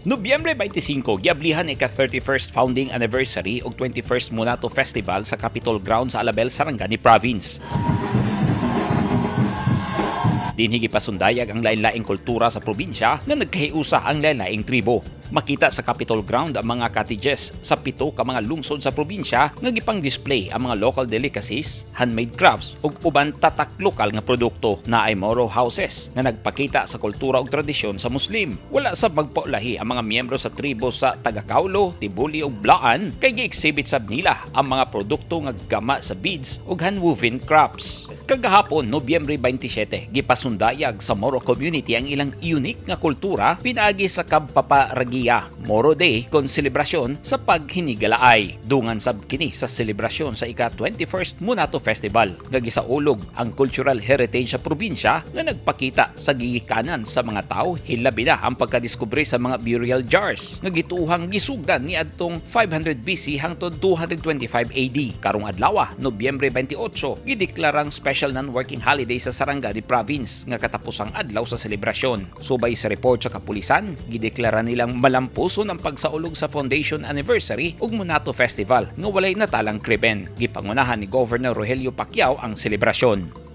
Nobyembre 25, giablihan ika 31st founding anniversary ug 21st Munato Festival sa Capitol Ground sa Alabel, Sarangani Province. Dinhi gipasundayag ang lain-laing kultura sa probinsya nga nagkahiusa ang lain-laing tribo. Makita sa Capitol Ground ang mga cottages sa pito ka mga lungsod sa probinsya nga gipang-display ang mga local delicacies, handmade crafts ug uban tatak lokal nga produkto. Naay Moro houses nga nagpakita sa kultura ug tradisyon sa Muslim. Wala sab magpaulahi ang mga miyembro sa tribo sa Tagakaulo, Tibuli ug Blaan kay gi-exhibit sab nila ang mga produkto nga gama sa beads ug handwoven crafts. Kagahapon, Nobyembre 27, gipasundayag sa Moro community ang ilang unique nga kultura pinaagi sa Kabpaparagia, Moro Day kon selebrasyon sa paghinigalaay. Dungan sab kini sa selebrasyon sa ika-21st Munato Festival nga gisaulog ang cultural heritage sa probinsya nga nagpakita sa gigikanan sa mga tao, hilabi na ang pagkadiskubre sa mga burial jars nga gituohang gisugdan niadtong 500 BC hangtod 225 AD. Karong adlaw, Nobyembre 28, gideklarang special non-working holiday sa Sarangani Province nga katapusang adlaw sa selebrasyon. Subay sa report sa kapulisan, gideklara nilang malampuson ang pagsaulog sa foundation anniversary ug Munato Festival nga walay natalang krimen. Gipangunahan ni Governor Rogelio Pacquiao ang selebrasyon.